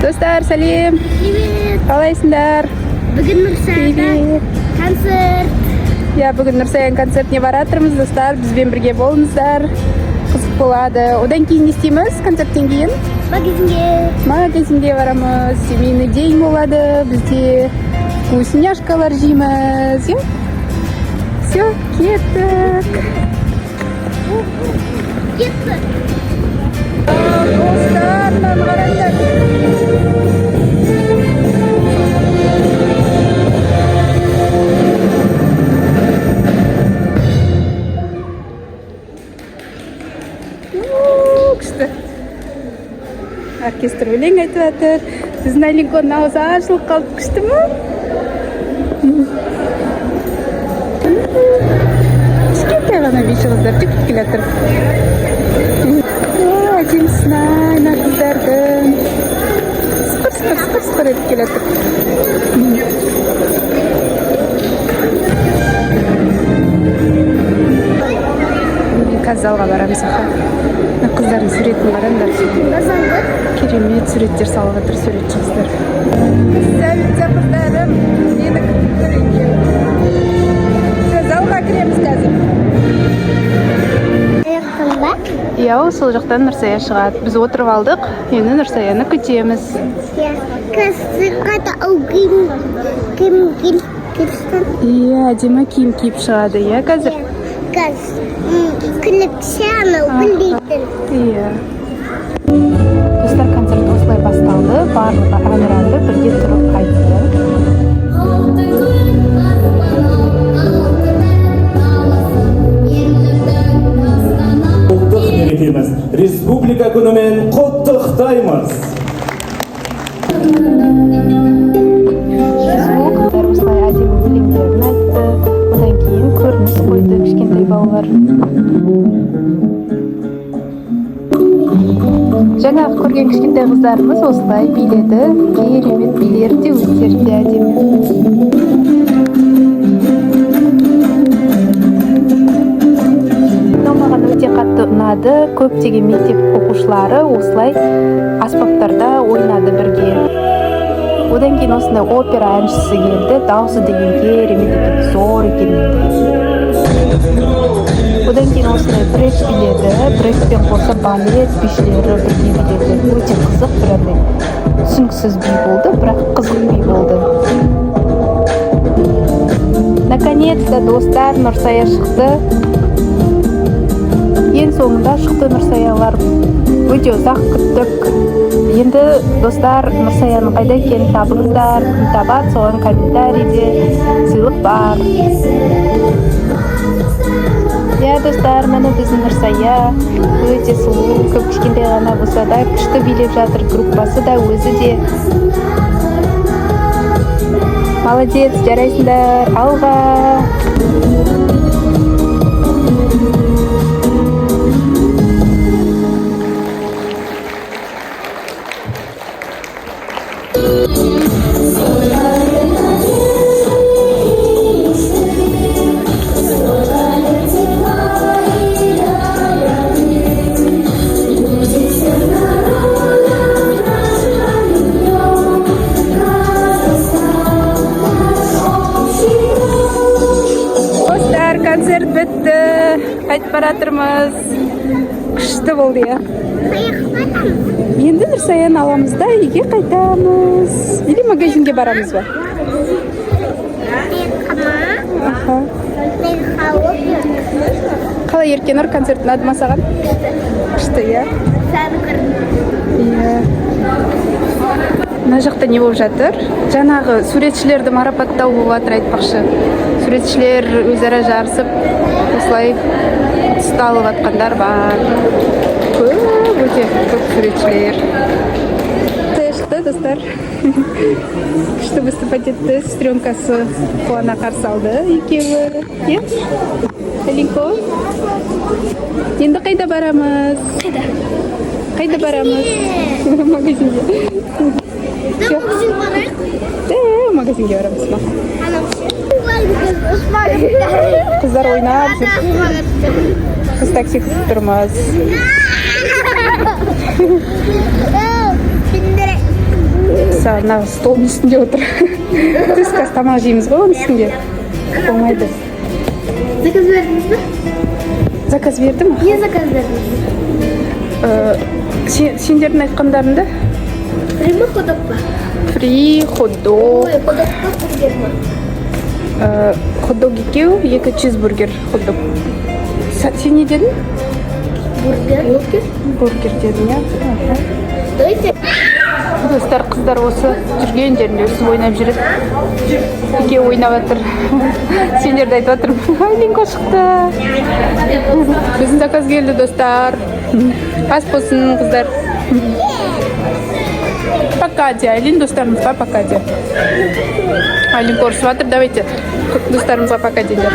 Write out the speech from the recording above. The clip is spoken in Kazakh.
Достар, сәлем! Привет! Қалайсыңдар? Бүгін Нұрсаяда Привет! концерт. Иә, бүгін Нұрсаяның концертіне баратырмыз, достар. Бізбен бірге болыңыздар. Қызық болады. Одан кейін не істейміз концерттен кейін? Магазинге. Магазинге барамыз. Семейный день болады. Бізде вкусняшкалар жейміз. Иә? Все, кеттік. Кетті. Достар, мынаны қараңдар. У, күшті. Оркестр өлең айтып жатыр. Біздің Алинконың аузы ашылып қалды. Күшті ма? Кішкентай ғана биші қыздар жүгіріп келе жатыр. О, әдемісін ай, мына қыздардың. Сықыр, сықыр, сықыр, сықыр етіп келе жатыр. Қазір залға барамыз, аха. Мына қыздардың суретін қараңдар. Базанды. Керемет суреттер салып жатыр суретші қыздар. Сәлем, қыздарым, мені күтіп тұр екен. Все, залға кіреміз қазір. Аяқтан ба? Иә, ол сол жақтан Нұрсая шығады. Біз отырып алдық, енді Нұрсаяны күтеміз. Иә. Қазір ол киім киім киіп. Иә, әдемі киім киіп шығады, иә, қазір. Қазір күлікше анау білдейтін. Иә. Достар, концерт осылай басталды. Барлығы әнұранды бірге тұрып айтты. Алтын күн аспаны, алтын ән даласы, ерліктің дастаны. Ұлттық мерекеміз Республика күнімен құттықтаймыз! Звук осылай әдемі өлеңдерін айтты. Одан кейін көрініс қойды кішкентай балалар. Жаңағы көрген кішкентай қыздарымыз осылай биледі. Керемет билері де, өздері де әдемі. Мынау маған өте қатты ұнады. Көптеген мектеп оқушылары осылай аспаптарда ойнады бірге. Одан кейін осындай опера әншісі келді. Даусы деген керемет екен, зор екен енді. Одан кейін осындай брейк биледі. Брейкпен қоса балет бишілері бірге биледі. Өте қызық, бір андай түсініксіз би болды, бірақ қызық би болды. Наконец-то, достар, Нұрсая шықты. Ең соңында шықты Нұрсаялар. Өте ұзақ күттік. Енді, достар, Нұрсаяның қайда екенін табыңыздар. Кім табады, соған комментарийде сыйлық бар. Иә, достар, міне біздің Нұрсая өте сұлу, көп кішкентай ғана болса да күшті билеп жатыр. Группасы да, өзі де. Молодец, жарайсыңдар, алға! Достар, концерт бітті. Қайтып бара жатырмыз. Күшті болды, иә. Енді Нұрсаяны аламыз да үйге қайтамыз. Или магазинге барамыз ба? Аха. Қалай, Еркенұр, концерт ұнады ма саған? Күшті, иә? Иә. Мына жақта не болып жатыр? Жаңағы суретшілерді марапаттау болып жатыр, айтпақшы. Суретшілер өзара жарысып, осылай ұтысты алып жатқандар бар. Көп, өте көп суретшілер. Шықты, достар. Күшті выступать етті. Сестренкасы қуана қарсы алды екеуі. Иә? Алинко? Енді қайда барамыз? Қайда? Қайда барамыз? Магазинге. Магазин барайық. Э, магазинге барамыз. Қыздар ойнап жүр. Біз такси күтіп тұрмыз. Біндіре. Мәссаған, мына столдың үстінде отыр. Біз қазір тамақ жейміз ғой оның үстінде. Болмайды. Заказ бердіңіз бе? Заказ бердім. Не заказ бердіңіз? Сендердің айтқандарыңды. Фри ма, хот-дог па? Фри, хот-дог. Ой, хот-дог па, бургер ма? Хот-дог екеу, екі чизбургер, хот-дог. Сен не дедің? Бургер. Бургер. Бургер дедің, иә. Аха. Давайте. Достар, қыздар осы жүрген жерінде өстіп ойнап жүреді. Екеуі ойнап жатыр. Сендерді айтып жатырмын. Айлинко шықты. Біздің заказ келді, достар. Ас болсын, қыздар. Пока де, Айлин, достарымызға пока де. Айлинко ұрысып жатыр. Давайте достарымызға пока деңдер.